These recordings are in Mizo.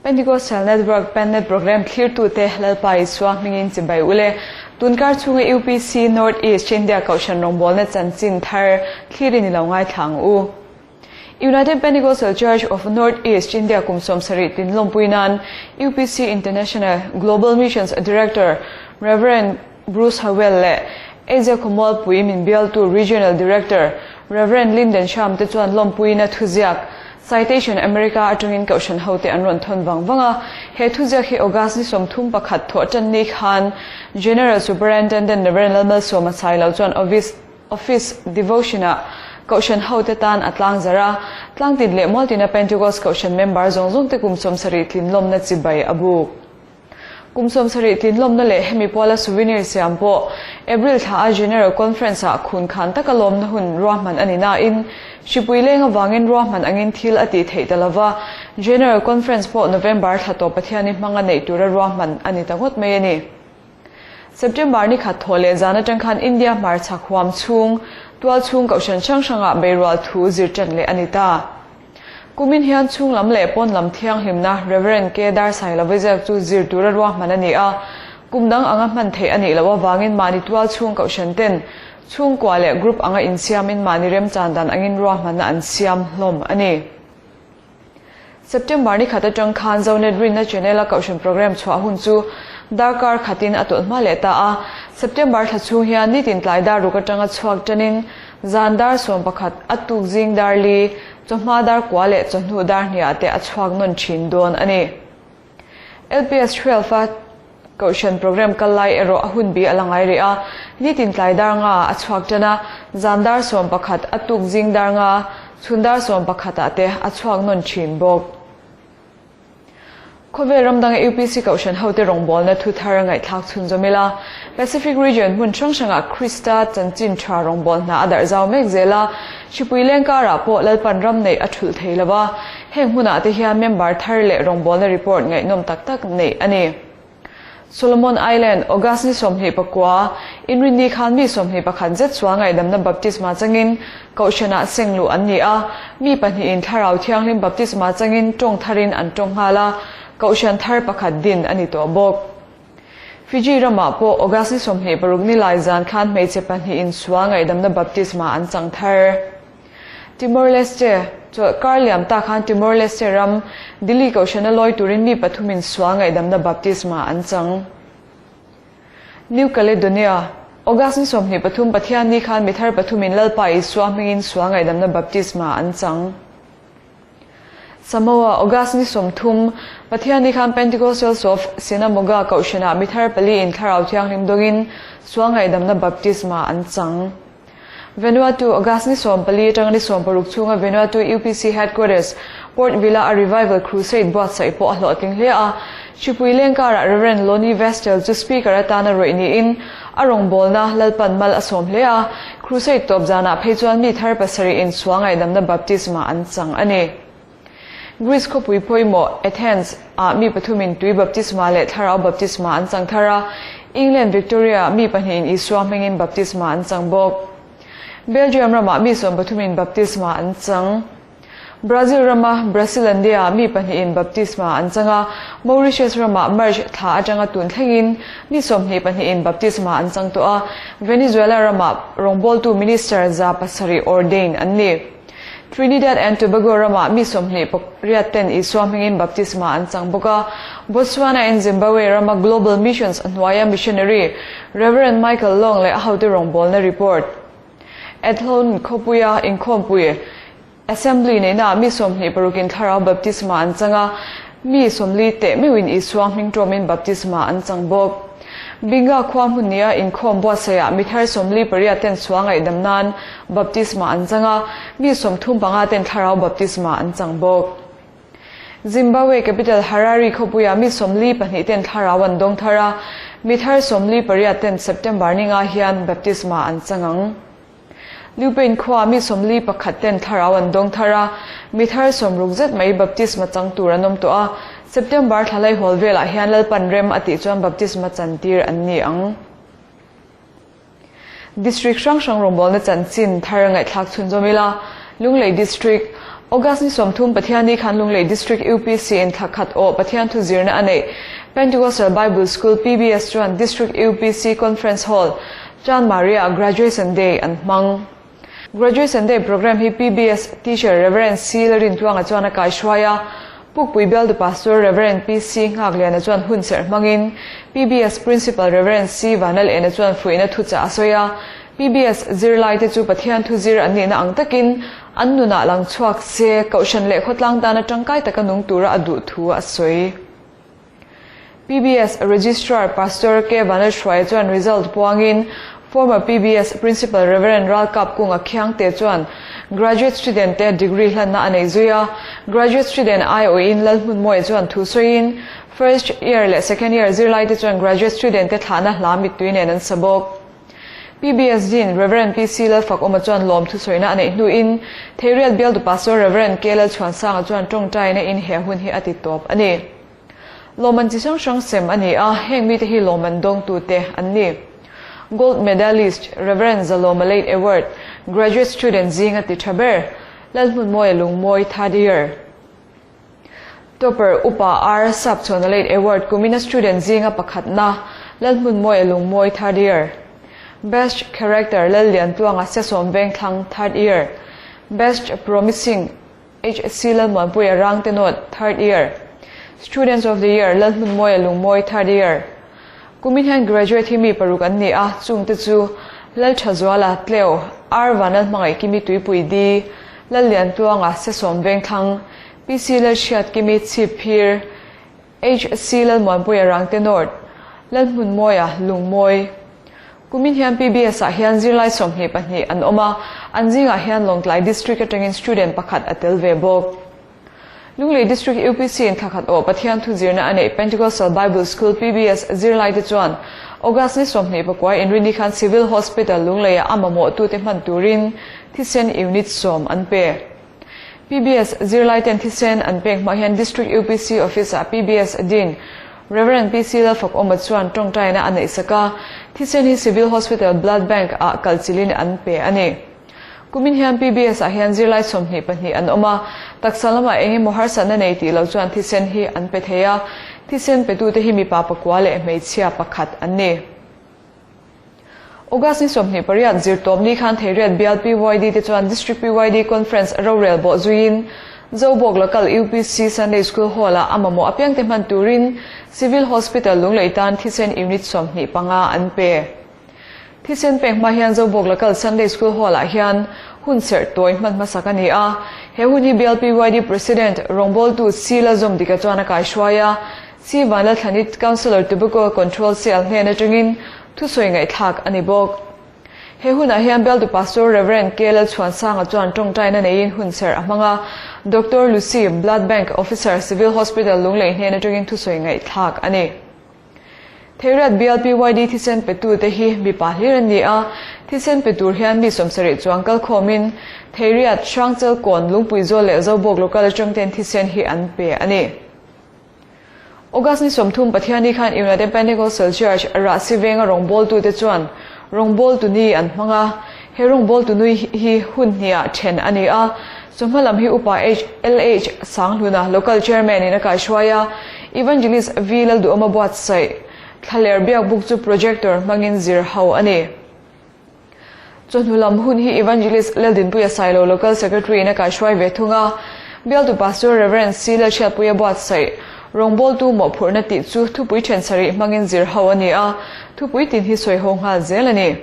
Pentecostal Network Pennet Program thlirtute Lalpa Isua hmingin chibai ule. Tunkar chhunga UPC North East India Kohhran rawngbawlna chanchin thar thlirin i lo ngaithla ang u. United Pentecostal Church of North East India kum 70 tin lawmpui nan UPC International Global Missions Director Rev. Bruce Howell leh Asia Khawmualpui min bialtu Regional Director Rev. Lyndon Sham te chuan lawmpuiin a thuziak Citation America atangin kohhran hote an rawn thawn vang vang a. He thuziak hi August ni 31 thawh tan ni khan General Superintendent Rev. Lalmalsawma Sailo chuan Office Office Devotion-ah kohhran hote tan a tlang zarh a, tlangtin leh mualtina Pentecost kohhran member zawng zawngte kum 70 tlin lawmna chibai a buk. Kum 70 tlin lawmna leh hemi puala souvenir siam pawh April thla a General Conference-ah khun khan taka lawmna hun ruahman a ni nain hripui leng avangin ruahman angin thil a tih theih ta lova, General Conference pawh November thla tawp Pathiani hmanga neih tura ruahman a ni ta ngawt mai a ni. September ni khat thawh leh zan atang khan India hmarchhak huam chhung, tual chhung kohhran hrang hrangah beirual thu zir tan leh a ni ta. Kumin hian chhung lam leh pawn lam thianghlimna Rev. K. Darsailova chu zir tura ruahman a ni a, kum dang anga hman theih a nih loh avangin mahni tual chhung kohhran ten chhungkua leh group anga insiamin mahni remchan dan angin ruahmanna an siam hlawm a ni. September ni khat atang khan Zonet Rinna Channel a kohhran program chhuah hun chu darkar khatin a tawlh hma leh ta a. September thla chhung hian nitin tlai dar ruk atanga chhuak tanin zan dar 11 a tuk zing dar li, chawhma dar kua leh chawhnu dar hniah te a chhuak nawn thin dawn a ni. LPS 12 a kohhran program kal lai erawh a hun bi a la ngai rih a, nitin tlai dar nga a chhuak tan a, zan dar 11 a tuk zing dar nga, chhun dar 11 ah te a chhuak nawn thin bawk. Khawvel ram danga UPC kohhran hote rawngbawlna thu thar ngaihthlak chhun zawm ila, Pacific Region hmun hrang hrangah Krista chanchin tha rawngbâwl hna a darh zau mek zel a, hripui leng karah pawh Lalpan ram neih a thulh thei lo a, heng hmunah te hian member thar leh rawngbawlna report ngaihnawm tak tak neih a ni. Solomon Island, August ni 29, Inrinni khan mi 21 zet sual ngaihdamna baptisma changin Kohhranah seng luh an ni a, mi pahnihin Thlarau Thianghlim baptisma changin tawng tharin an tawng nghal a, Kohhran thar pakhat din a ni tawh bawk. Fiji ramah pawh August ni 26 ni lai zan khan hmeichhe pahnihin sual ngaihdamna baptisma an chang thar. Timor-Leste, Chawlhkar liam ta khan Timor-Leste ram Dili Kohhrana lawi turin mi pathumin sual ngaihdamna baptisma an chang. New Caledonia, August ni 23 Pathianni khan mi thar pathumin Lalpa Isua hmingin sual ngaihdamna baptisma an chang. Samoa, August ni 30 Pathianni khan Pentecostals of Sinamoga Kohhranah mi thar pali in Thlarau Thianghlim dawngin sual ngaihdamna baptisma an chang. Vanuatu, August ni 14 atanga ni 16 chhunga Vanuatu UPC Headquarters, Port Vila a Revival Crusade buatsaih pawh a hlawhtling hle a. Hripui leng karah Rev. Lonnie Vestel chu Speaker atana rawih niin a rawngbawlna Lalpan mal a sawm hle a. Crusade tawp zanah phei chuan mi thar pasarih in sual ngaihdamna baptisma an chang a ni. Greece khawpui pawimawh Athens ah mi pathumin tui baptisma leh thlarau baptisma an chang thar a, England Victoria ah mi pahnihin Isua hmingin baptisma an chang bawk. Belgium ramah mi 13 in baptisma an chang. Brazil rama Brasilandia ah mi pahnihin baptisma an chang a, Mauritius ramah March thla atanga tun thlengin mi 22 in baptisma an chang tawh a, Venezuela ramah rawngbawltu minister 700 ordain an ni. Trinidad and Tobago ramah mi 28 ten Isua hmingin baptisma an chang bawk a, Botswana and Zimbabwe rama Global Missions hnuaia missionary Rev. Michael Long leh a hote rawngbawlna report. Athlone khawpuia inkhawmpui Assembly neihnaah mi 26 in thlarau baptisma an chang a, mi 40 teh meuhin Isua hming tawmin baptisma an chang bawk. Binga khua hmun nia inkhawm buatsaihah mi thar 48 ten sual ngaihdam nan baptisma an chang a, mi 35 ten thlarau baptisma an chang bawk. Zimbabwe capital Harare khawpuia mi 42 ten thlarau an dawng thar a, mi thar 48 ten September ni nga hian baptisma an chang ang. Leupen khua mi 41 ten thlarau an dawng thar a, mi thar 60 zet mai baptisma chang tur an awm tawh a, September thlalai hawl velah hian Lalpan rem a tih chuan baptisma chan tir an ni ang. District hrang hrang rawngbawlna chanchin thar ngaihthlak chhun zawm ila, Lunglei District. August ni 30 Pathianni khan Lunglei District UPC in thla khat awh Pathian thu zirna a neih. Pentecostal Bible School, PBS, chuan District UPC Conference Hall, Chanmari-ah Graduation Day an hmang. Graduation Day programme hi PBS Teacher Rev. C. Lalrintluanga chuan a kaihruai a, Pukpui Bialtu Pastor Rev. PC Nghakliana chuan hun serh hmangin PBS Principal Rev. C. Vanlalena chuan fuihna thuchah a sawi a, PBS zirlaite chu Pathian thu zir an nihna ang takin an nunah lang chhuak se, Kohhran leh khawtlang tana tangkai taka nung tura a duh thu a sawi. PBS Registrar Pastor K. Vanlalhruaia chuan result puangin former PBS Principal Rev. Ralkap Kunga Khiangte chuan graduate student te degree hlanna a nei zui a, graduate student aiawhin Lalhmunmawia chuan thu sawiin first year leh second year zirlaite chuan graduate student te thlahna hla mittui nen an sa bawk. PBS Dean Rev. PC Lalfakawma chuan lawm thusawiina a neih hnuin Theiriat Bialtu Pastor Rev. K. Lalchhuansanga chuan tawngtaina in he hun hi a ti tawp a ni. Lawmman chi hrang hrang sem a ni a, heng mite hi lawmman dawngtute an ni. Gold Medalist Rev. Zalawma Late Award, Graduate Student zinga ti tha ber, Lalhmunmawia Lungmawi Third Year. Topper Upa R Sapchhuana Late Award kumina student zinga pakhatna, Lalhmunmawia Lungmawi Third Year. Best Character Lalliantluanga Sesawm Vengthlang Third Year. Best Promising HC Lalmuanpuia Rangtenawt Third Year. Students of the Year Lalhmunmawia Lungmawi Third Year. Kumin hian graduate hi mi paruk an ni a, chungte chu, Lalthazuala, Tleu, R Vanlalhmangaihkimi Tuipui D, Lalliantluanga, Sesawm Vengthlang, PC Lalhriatkimi, Chhipphir, HC Lalmuanpuia Rangte North, Lalhmunmawia, Lungmawi. Kumin hian PBS ah hian zirlai 22 an awm a, an zingah hian Lawngtlai District atangin student pakhat a tel ve bawk. Lunglei District UPC in thlakhat awh Pathian thu zirna a neih Pentecostal Bible School, PBS, zirlaite chuan August ni 24 inrini khan Civil Hospital Lungleiah a mamawhtute hman turin thisen unit sawm an pe. PBS zirlaiten thisen an pek hma hian District UPC Office-ah PBS Dean Rev. PC Lalfakawma chuan tawngtaina a neihsak a, thisen hi Civil Hospital Blood Bank-ah kalchilhin an pe a ni. Kumin hian PBS ah hian zirlai 22 an awm a, taksa lamah eng emaw harsatna nei tih lo chuan thisen hi an pe thei a, thisen petute hi mipa pakua leh hmeichhia pakhat an ni. August ni 28 zirtawp ni khan Theiriat bial PYD te chuan District PYD Conference rorel bawh zuiin Zobawk Local UPC Sunday School Hall ah a mamawh apiangte hman turin Civil Hospital Lunglei tan thisen unit 25 an pe. Thisen pek hma hian Zobawk Local Sunday School Hall ah hian hun serh tawi hman hmasak a ni a. He hun hi bial PYD President rawngbawltu C Lalzawmdika chuan a kaihruai a. C Vanlalthlanit Councillor Tobacco Control Cell hnen atangin thusawi ngaihthlak a ni bawk. He hunah hian bialtu Pastor Rev. K Lalchhuansanga chuan tawngtaina neiin hun serh a hmang a. Doctor Lucy, Blood Bank Officer, Civil Hospital Lunglei hnen atangin thusawi ngaihthlak a ni. Theiriat bial PYD thisen petute hi mipa hlir an ni a, thisen pe tur hian mi 70 chuang kal khawmin Theiriat, Hrangchal Kawn, Lungpuizawl leh Zobawk Local atang ten thisen hi an pe a ni. August ni 30 Pathianni khan United Pentecostal Church Rahsi venga rawngbawltute chuan rawngbawltu ni an hmang a, he rawngbawltu nui hi hun hniah then a ni a, chawhma lam hi Upa HLH Sanghluna Local Chairman in a kaihruai a, Evangelist V Lalduhawma buatsaih Thlaler Biakbuk chu projector hmangin zir ho a ni. Chawhnu lam hun hi Evangelist Laldinpuia Sailo Local Secretary in a kaihruai ve thung a, Bialtu Pastor Rev. C Lalhriatpuia buatsaih rawngbawltu mawhphurhna tih chu thupui then sarih hmangin zir ho a ni a, thupui tin hi sawi ho nghal zel a ni.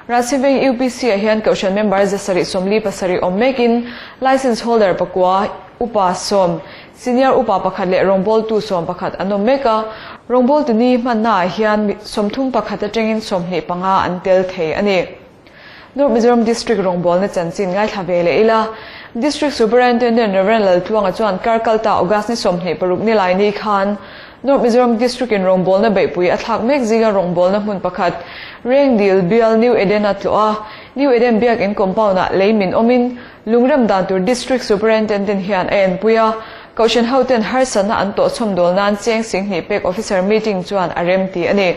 Rahsiveng UPC ah hian Kohhran member 747 awm mekin License Holder pakua, Upa sawm, Senior Upa pakhat leh rawngbawltu 11 an awm mek a, rawngbawltu ni hmannaah hian 31 atangin 25 an tel thei a ni. North Mizoram District rawngbawlna chanchin ngaithla ve leh ila, District Superintendent Rev. Laltluanga chuan kar kalta August ni 26 ni lai ni khan North Mizoram District in rawngbawlna beihpui a thlak mek zinga rawngbawlna hmun pakhat Rengdil bial New Eden a tlawh a, New Eden Biakin compound ah lei min awmin lungrem dan tur District Superintendent hian a enpui a, Kohhran hoten harsatna an tawh chhawmdawl nan cheng 20,000 pek officer meeting chuan a rem ti a ni.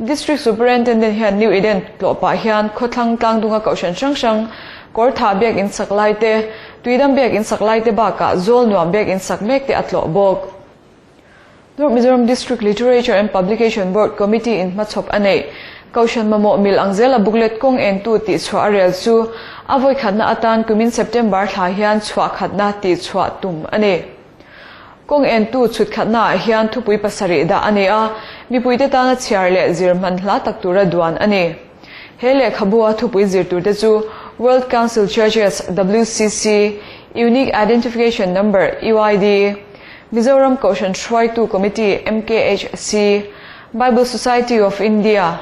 District Superintendent hian New Eden tlawh pah hian khawthlang tlangdunga kohhran hrang hrang, Kawrthah biakin sak lai te, Tuidam biakinn sak lai te bakah zawl nuam biakinn sak mek te a tlawh bawk. North Mizoram District Literature and Publication Board Committee in hmachhawp a neih. Kohhran mamawh mil ang zela booklet kawng entu tih chhuah a rel chu a vawikhatna atan kumin September thla hian chhuah khatna tih chhuah tum a ni. Kawng entu chhut khatnaah hian thupui pasarih dah a ni a, mipuite tana chhiar leh zir hman hla tak tura duan a ni. He lehkhabu a thupui zir turte chu World Council Churches, WCC, Unique Identification Number, UID, Mizoram Kohhran Hruaitu Committee, MKHC, Bible Society of India,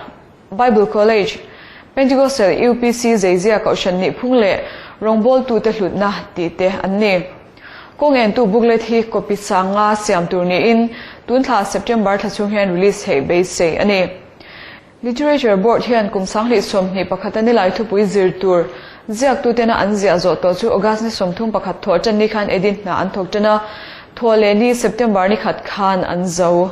Bible College, Pentecostal UPC zeizia Kohhran nihphung leh rawngbawltute hlutna tih te an ni. Kawng entu booklet hi copy sanga siam tur niin tun thla September thla chhung hian release theih beisei a ni. Literature Board hian kum 2021 a nilai thupui zir tur ziaktutena an ziah zawh tawh chu August ni 31 thawh tan ni khan edit hna an thawk tan a, thawh leh ni September ni khat khan an zo.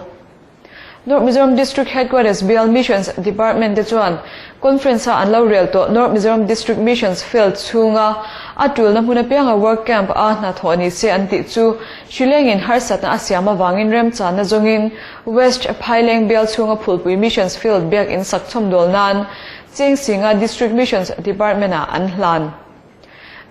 North Mizoram District Headquarters Bial Missions Department te chuan Conference a an lo rel tawh North Mizoram District Missions Field chhunga a tulna hmun apianga work camp a hna thawh ni se an tih chu hrilengin harsatna a siam avangin remchanna zawngin West Phaileng bial chhunga Phulpui Missions Field biakinn sak chhawmdawl nan Chengsinga District Missions Department-ah an hlan.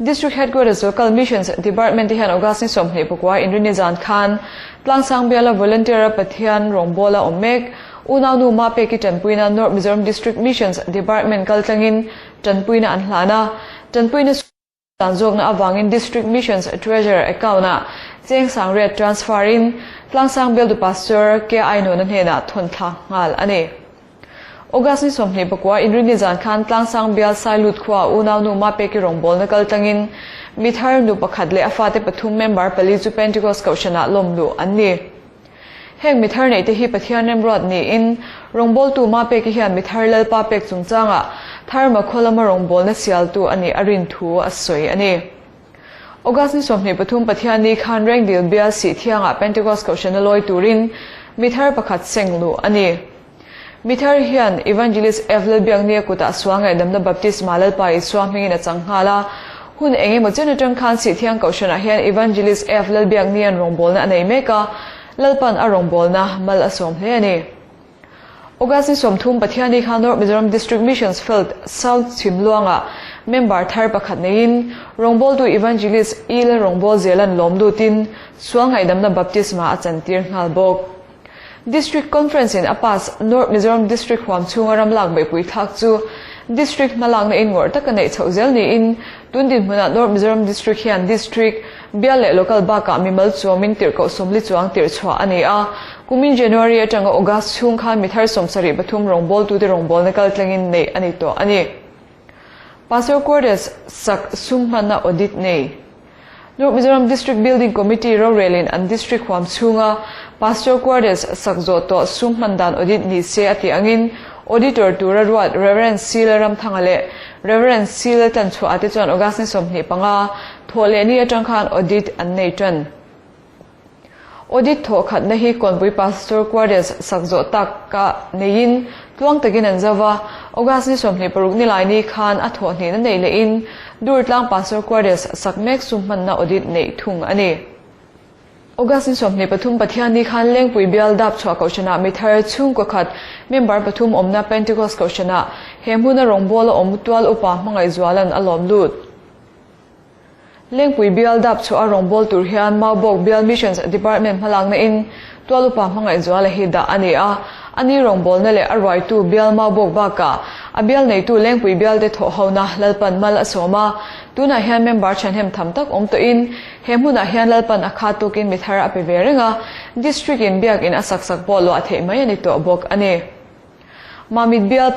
District Headquarters Local Missions Department te hian August ni 24 inrini zan khan Tlangsang biala volunteer-a Pathian rawngbawla awm mek unaunu Mapeki tanpuina North Mizoram District Missions Department kaltlangin tanpuina an hlan a, tanpuina dan zawkna avangin District Missions Treasurer account-ah cheng sangriat transfer-in Tlangsang bialtu Pastor KI Nuna hnenah thawn thla nghal a ni. August ni 24 inrini zan khan Tlangsang bial Sailut khua unaunu Mapeki rawngbawlna kaltlangin mi thar nu pakhat leh a fate pathum member pali chu Pentecost kohhranah lawm luh an ni. Heng mi thar neih te hi Pathian remruat niin rawngbawltu Mapeki hian mi thar Lalpa pek chungchangah Tharma khaw lama rawngbawlna sialtu a nih a rin thu a sawi a ni. August ni 23 Pathian ni khan Rengdil bial sih thiangah Pentecost kohhrana lawi turin mi thar pakhat seng luh a ni. Mi thar hian Evangelist F. Lalbiaknia kutah sual ngaihdamna baptisma Lalpa Isua hmingin a chang nghal a. Hun eng emaw chen atang khan Sihthiang kohhranah hian Evangelist F. Lalbiaknia'n rawngbawlna a nei mek a, Lalpa'n a rawngbawlna mal a sawm hle a ni. August ni 30 Pathianni khan North Mizoram District Missions Field South Chhimluangah member thar pakhat neiin rawngbawltu Evangelist E. Lalrawngbawlzela'n lawm lutin sual ngaihdamna baptisma a chantir nghal bawk. District Conference in a pass North Mizoram District huam chhunga ram lak beihpui thlak chu District hmalakna in ngawrh taka neih chhoh zel niin tun dinhmunah North Mizoram District hian District, bial leh Local bakah mimal chuamin tirhkoh sawmli chuang tirh chhuah a ni a. Kumin January atanga August chhung khan mi thar 73 rawngbawltute rawngbawlna kaltlangin neih a ni tawh a ni. Pastor Quarters sak sum hmanna audit nei. North Mizoram District Building Committee rorelin an district huam chhunga Pastor Quarters sak zawh tawh sum hman dan audit ni se a tih angin Auditor tura ruat Rev. C. Lalramthanga leh Rev. C. Laltlanchhuah te chuan August ni 25 thawh leh ni atang khan audit an nei tan. Audit thawh khatna hi Kawnpui Pastor Quarters sak zawh tak ka neiin tluang takin an zo va, August ni 26 ni lai ni khan a thawh hnihna nei lehin Durtlang Pastor Quarters sak mek sum hmanna audit neih thung a ni. August ni 23 Pathian ni khan Lengpui bial dap chhuah kohhranah mi thar chhungkaw khat member pathum awmna Pentecost kohhranah he hmuna rawngbawla awm tual upa hmangaihzualan a lawm lut. Lengpui bial dap chhuah a rawngbâwl tur hian Maubawk Bial Missions Department hmalakna in tual upa hmangaihzuala hi dah a ni a. A ni rawngbâwlna leh a ruaitu bial Maubawk bakah a bial neitu Lengpui bialte thawh hona Lalpan mal a sawm a. Tunah hian member ṭhahnem tham tak awm tawhin he hmunah hian Lalpan a khat tukin mi thar a pe ve reng a, District in biakin a sak sak pawh luah theih mai a ni tawh bawk a ni. Mamit bial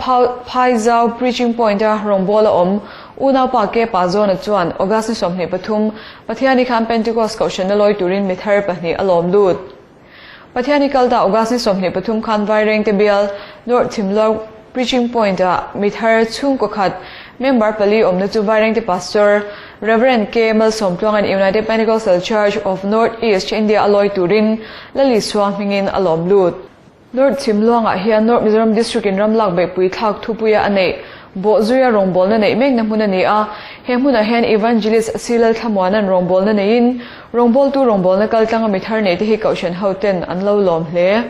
Phaizau Preaching Point a rawngbawla awm unaupa ke pa Zawna chuan August ni 23 Pathiani khan Pentecost kohhranna lawi turin mi thar pahnih a lawm lut. Pathiani kal ta August ni 23 khan Vairengte bial North Thimlawk Preaching Point a mi thar chhungkaw khat member pali awmna chu Vairengte Pastor Reverend K Malsawmtluanga'n United Pentecostal Church of North East India a lawi turin Lali Suang hmingin a lawm lut. North Chhimluangah hian North Mizoram District in ram lak beihpui thlak thupuia a neih. Bawhzuia rawngbawlna neih mekna hmun a ni a. He hmunah hian Evangelist Silal Thlamuana'n rawngbawlna neiin, rawngbawltu rawngbawlna kaltlanga mithar neihte hi Kohhran hoten an lo lawm hle.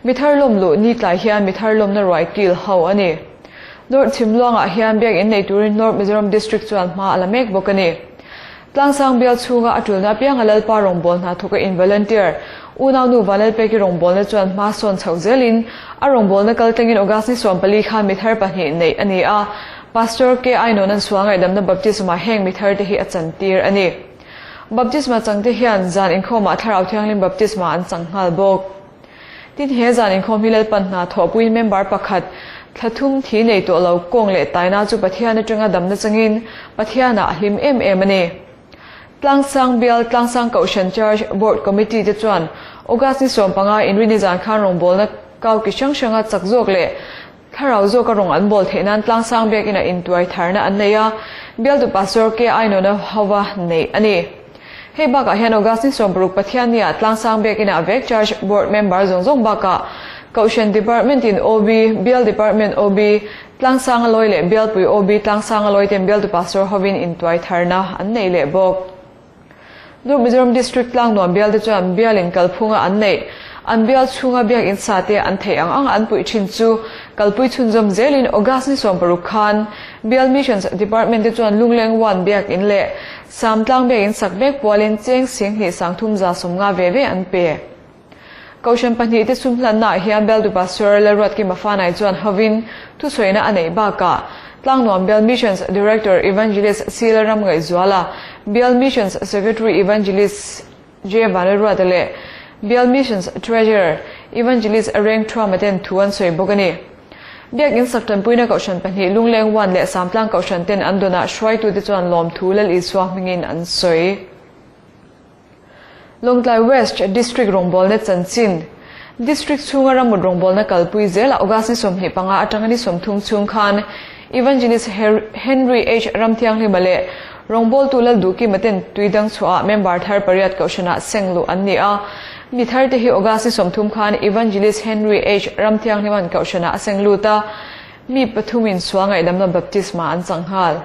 Mithar lawm luh ni tlai hian mithar lawmna ruai kil ho a ni. North Chhimluangah hian biakinn nei turin North Mizoram District chuan hma a la mek bawk a ni. Tlangsang bial chhunga a tulna apianga Lalpa rawngbâwl hna thawka in volunteer unaunu Vanlalpeki rawngbâwlna chuan hma sawn chhoh zelin a rawngbâwlna kal tlangin August ni 14 khan mithar pahnih neih a ni a, Pastor K. Ainawn-a'n sual ngaihdamna baptisma heng mithar te hi a chantir a ni. Baptisma changte hian zan inkhawmah Thlarau Thianghlim baptisma an chang nghal bawk. Tin, he zan inkhawm hi Lalpan hna thawhpuiin member pakhat thla thum thi nei tawh lo kawng leh taina chu Pathian atanga damna changin Pathianah a hlim em em a ni. Tlangsang Bial Tlangsang Kohhran Church Board Committee te chuan August ni 15 inrini zan khan rawngbawlna kau ki hrang hranga chak zawk leh thlarau zawka rawng an bawl theih nan Tlangsang Biakinn-ah intuai tharna an nei a, bialtu Pastor K. Ainawna hova neih a ni. Hei bakah hian August ni 60 Pathiannia Tlangsang Biakinn-ah vek Church Board member zawng zawng bakah Kohhran Department-in OB, Bial Department OB, Tlangsang a lawi leh Bialpui OB Tlangsang a lawi ten bialtu Pastor hovin intuai tharna an nei leh bawk. North Mizoram District tlangnuam bialte chuan bialin kalphunga an neih, an bial chhunga biakinn sa te an theih ang anga an puih thin chu kalpui chhunzawm zelin August ni 60 khan Bial Missions Department te chuan Lungleng One biakinn leh Samtlang biakinn sak mek pualin cheng 20 350 ve ve an pe. Kohhran pahnihte sumhlannaah hian Bialtu Pastor Lalruatkima Fanai chuan hovin thusawiina a neih bakah Tlangnuam Bial Missions Director Evangelist Sila Ramngaihzuala, Bial Missions Secretary Evangelist J Vanlalruata leh Bial Missions Treasurer Evangelist Reng Thuama ten thu an sawi bawk a ni. Biakinn sak tanpuina Kohhran pahnih Lungleng One leh Samtlang Kohhran ten an dawnah hruaitute chuan lawmthu Lal Isua hmingin an sawi. Lawngtlai West District rawngbawlna chanchin, District chhunga ramut rawngbawlna kalpui zelah August ni 25 atanga ni 30 chhung khan Evangelist Henry H Ramthianghlima leh rawngbawltu Lalduhkima ten tuidang chhuahah member thar pariat kohhranah seng luh an ni a. Mi tharte hi August ni 30 khan Evangelist Henry H Ramthianghlima'n kohhranah a seng lut a, mi pathumin sual ngaihdamna baptisma an chang nghal.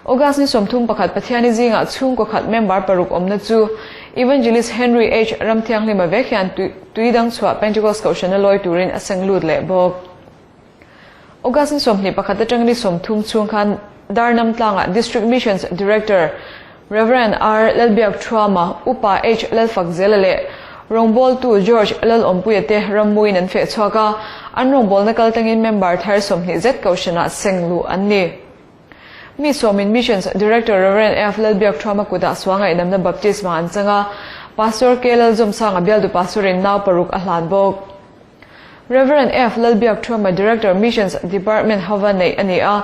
August ni 31 Pathiani zingah chhungkaw khat member paruk awmna chu Evangelist Henry H Ramthianghlima vek hian tui dang chhuah Pentecost Kohhrana lawi turin a seng lut leh bawk. August ni 21 atanga ni 30 chhung khan Darnam tlangah District Missions Director Rev. R Lalbiak Thuama, Upa H Lalfakzela leh rawngbawltu George Lalawmpuia te rammuiin an feh chhuak a, an rawngbawlna kaltlangin member thar 20 zet kohhranah seng luh an ni. Mi sawmin Missions Director Rev. F Lalbiak Thuama kutah suangaih namna baptisma an chang a, Pastor K Lalzawmsanga bialtu pastorin nau paruk a hlan bawk. Rev. F Lalbiak Thuama Director Missions Department hova neih a ni a,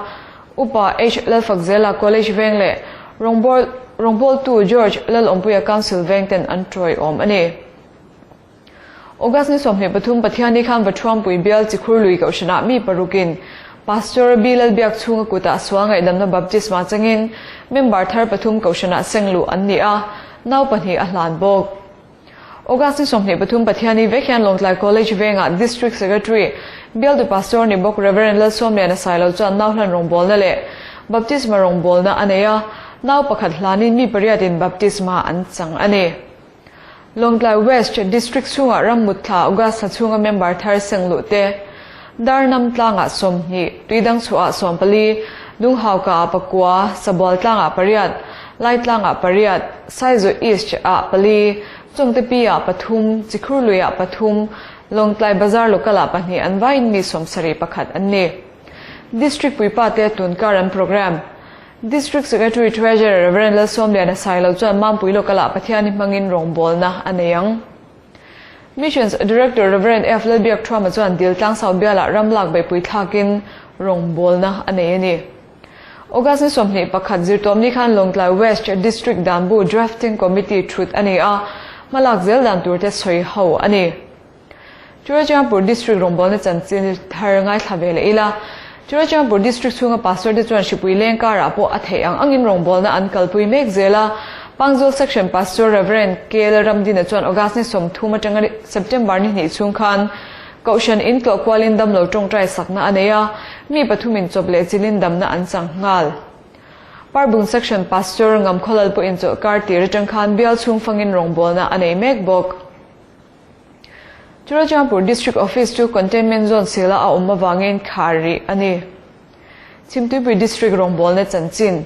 Upa H Lalfakzela College veng leh rawngbawltu George Lalawmpuia Council veng ten an tawiawm a ni. August ni 23 Pathianni khan Vathuampui bial Chikhur lui kohhranah mi parukin Pastor B Lalbiak chhunga kutah sual ngaihdamna baptisma changin member thar pathum kohhranah seng luh an ni a, nau pahnih a hlan bawk. August ni 23 Pathianni vek hian Lawngtlai College vengah District Secretary bialtu Pastor ni bawk Rev Lalsawmliana Sailo chuan nau hlan rawngbawlna leh baptisma rawngbawlna a nei a, nau pakhat hlanin mi pariatin baptisma an chang a ni. Lawngtlai West District chhungah rammut thla August thla chhunga member thar seng luh te, Darnam tlangah 20, Tuidang chhuahah 14, Lunghauka ah pakua, Sabual tlangah pariat, Lai tlangah pariat, Saizaw East ah pali, Chawngtepi ah pathum, Chikhurlui ah pathum, Lawngtlai Bazar Local ah pahnih an vaiin mi 71 an ni. District puipa te tunkar an programme. District Secretary Treasurer Rev. Lalsawmliana Sailo chuan Mampui Local-ah Pathiani hmangin rawngbawlna a nei ang. Missions Director Rev. F Lalbiak Thuama chuan Dil Tlangsau bialah ram lak beihpui thlakin rawngbawlna a nei a ni. August ni 21 zirtawmni khan Lawngtlai West District Danbu Drafting Committee thut a ni a, hmalak zel dan turte sawi ho a ni. Churachandpur District rawngbawlna chanchin thar ngaithla ve leh ila, Churachandpur District chhunga Pastor te chuan hripui leng karah pawh a theih ang angin rawngbawlna an kalpui mek zel a. Pangzawl Section Pastor Rev. K Lalramdina chuan August ni 30 atanga September ni hnih chhung khan Kohhran in tlawh kualin damlo tawngtai sakna a nei a. mi pathumin chawp leh chilin damna an chang nghal. Parbung Section Pastor Ngam Khawlal pawhin chawlhkar tir atang khan bial chhung fangin rawngbawlna a nei mek bawk. Churachandpur District Office chu Containment Zone sila a awm avangin khar rih a ni. Chhimtuipui District rawngbawlna chanchin.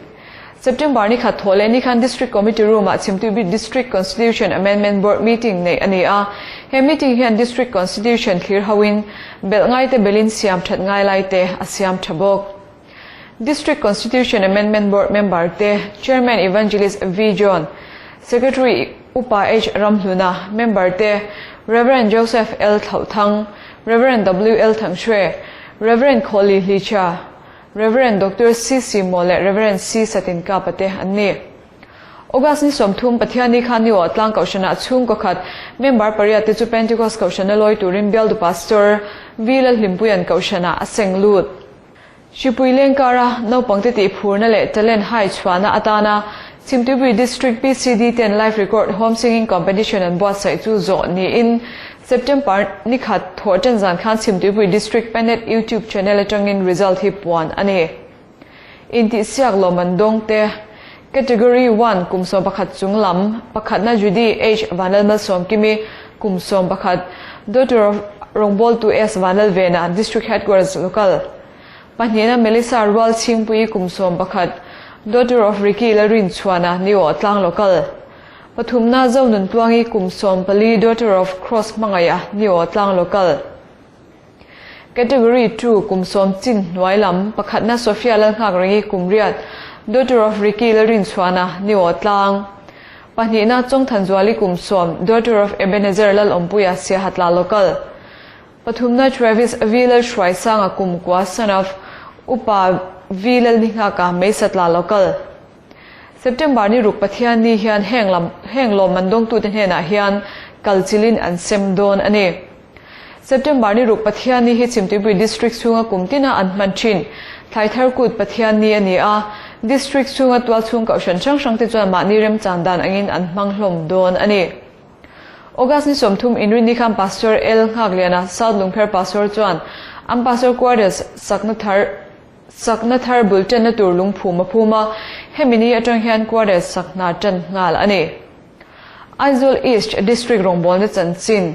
September ni khat thawh leh ni khan District Committee Room-ah Chhimtuipui District Constitution Amendment Board meeting neih a ni a. He meeting hian District Constitution thlir hoin belh ngaite belhin siam that ngai laite a siam tha bawk. District Constitution Amendment Board member te Chairman Evangelist V John, Secretary Upa H Ramhluna, member te Rev Joseph L Thlauhthang, Rev W L Thangshwe, Rev Khawli Hlicha, Rev Doctor C C Maw leh Rev C Satin Kapa te an ni. August ni 30 Pathianni khan ni aw tlang kohhranah chhungkaw khat member pariat te chu Pentecost kohhrana lawi turin Bialdu Pastor V Lalhlimpuia'n kohhranah a seng lut. Hripui lengkara naupangte tih phurna leh talent hai chhuahna atana Chhimtuipui District PCD ten Live Record Home Singing Competition an buatsaih chu zawh niin September ni khat thawh ṭan zan khan Chhimtuipui District Panet YouTube channel aṭangin result hi puan a ni. Intihsiak lawmman dawngte Category One kum 11 chung lam pakhatna Judy H Vanlalmalsawmkimi kum 11 Daughter of Rawngbawltu S Vanlalvena District Headquarters Local pahnihna Melissa Rual Chhingpui kum 11 Daughter of Ricky Lalrinchhuana Neo Tlang Local pathumna Zonuntluangi kum 14 Daughter of Cross Hmangaia Neo Tlang Local Category Two kum 10 chin hnuai lam pakhatna Sophia Lalngakrengi kum 8 Daughter of Ricky Lalrinchhuana Neo Tlang pahnihna Chawngthanzuali kum 10 Daughter of Ebenezer Lalawmpuia Siahatla Local pathumna Travis V Lalhruaisanga kum 9 son of Upa V Lalninghaka Meisatla Local September ni ruk Pathian ni hian heng lam heng lawm man dawngtu te hnenah hian kalchilin an sem dawn a ni. September ni ruk Pathian ni hi Chhimtuipui District chhunga kum tina an hman thin. Thlaithar kut Pathian ni a ni a, District chhunga tual chhung kohhran hrang hrang te chuan mahni remchan dan angin an hmang hlawm dawn a ni. August ni 30 inrin ni khan Pastor L Nghakliana South Lungpher Pastor chuan an Pastor Quarters sakna thar sakna thar bul tanna tur lungphum a phum a, hemi ni atang hian quarters sakna tan nghal a ni. Aizawl East District rawngbawlna chanchin.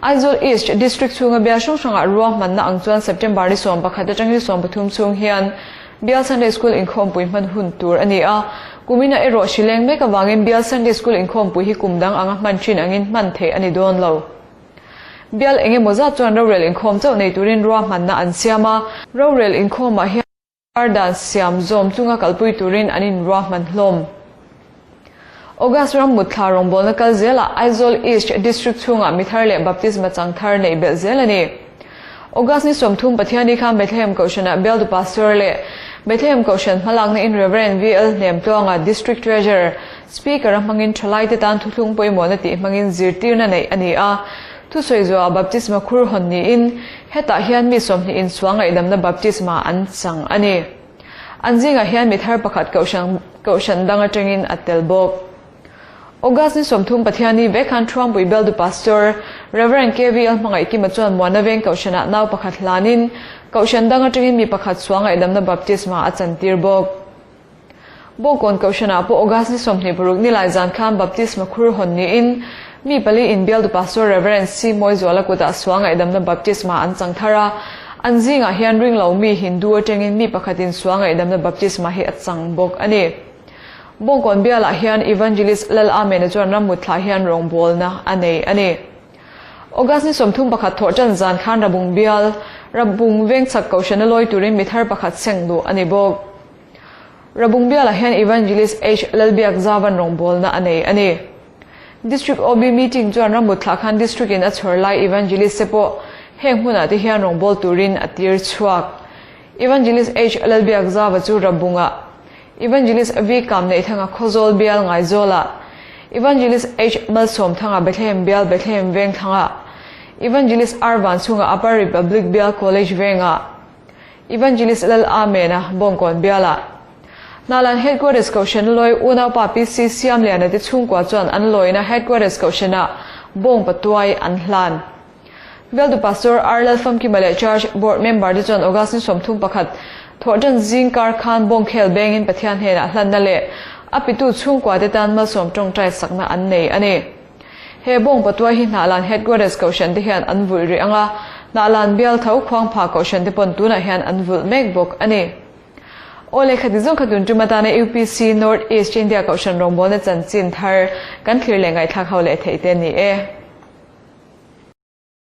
Aizawl East District chhunga bial hrang hrangah ruahmanna ang chuan September ni 11 atang ni 13 chhung hian Bial Sunday School inkhawmpui hman hun tur a ni a. Kumina erawh hrileng mek awangin Bial Sunday School inkhawmpui hi kum dang anga hman thin angin hman theih a ni dawn lo. Bial eng emaw zat chuan rorel inkhawm chauh nei turin ruahmanna an siam a. Rorel inkhawmah hian dan siam zawm chunga kalpui turin an in ruahman hlawm. August ram mutthla rawngbawlna kal zelah Aizawl East District chhungah mithar leh baptisma chang thar nei belh zel a ni. August ni 30 Pathiani khan Bethlehem Kohhranah Bialdu Pastor leh Bethlehem Kohhran hmalakna in Reverend V L Hnemtluanga District Treasurer Speaker a hmangin thalai te tan thuthlung pawimawhna tih hmangin zirtirna neih a ni a. Thusawi zuah baptisma khur hawn niin hetah hian mi 20 in sual ngaihdamna baptisma an chang a ni. An zingah hian mithar pakhat kohhran kohhran dang atangin a tel bawk. August ni 30 Pathiani vek khan Thuampui Bialdu Pastor Reverend K V L Hmangaihkima chuan Muana Veng kohhranah nau pakhat hlanin kohhran dang atangin mi pakhat sual ngaihdamna baptisma a chantir bawk. Bawngkawn kohhranah pawh August ni 26 ni lai zan khan baptisma khur hawn niin mi pali in Bialdu Pastor Reverend C Mawizuala kutah sual ngaihdamna baptisma an chang thar a. An zingah hian ring lo mi Hindu atangin mi pakhatin sual ngaihdamna baptisma hi a chang bawk a ni. Bawngkawn bialah hian Evangelist Lal Amena chuan ram mutthla hian rawngbawlna a nei a ni. August ni 31 thawh ṭan zan khan Rabung bial, Rabung vengchak kohhrana lawi turin mithar pakhat seng luh a ni bawk. Rabung bialah hian Evangelist H Lalbiak Zavan rawngbawlna a nei a ni. District OB meeting chuan ram mutthla khan District in a chhawr lai Evangelist te pawh heng hmunah te hian rawngbâwl turin a tir chhuak. Evangelist H Lalbiak Zava chu Rabungah, Evangelist V Kamneihthanga Khawzawl bial Ngaizawlah, Evangelist H Malsawmthanga Bethlehem bial Bethlehem Vengthlangah, Evangelist R Vanchhunga Upper Republic bial College Vengah, Evangelist Lal Amena Bawngkawn bialah. Hnalan Headquarters Kohhran lawi unaupa PC Siamliana te chhungkua chuan an lawina Headquarters Kohhranah bawng patuai an hlan. Bialtu Pastor R Lalfamkima leh Church Board member te chuan August ni 31 thawhṭan zing kar khan bawngkhel bengin Pathian hnenah hlanna leh a pitu chhungkua te tan malsawm tawngtai sakna an nei a ni. He bawng patuai hi Hnahlan Headquarters Kohhran te hian an vulh rih ang a, Hnahlan bial tho khuangpha Kohhran te pawn tunah hian an vulh mek bawk a ni. Aw lehkha ti zawng kha tun tum atana UPC North East India Kohhran rawngbawlna chanchin thar kan thlir leh ngaihthlak ho leh theih te a ni e.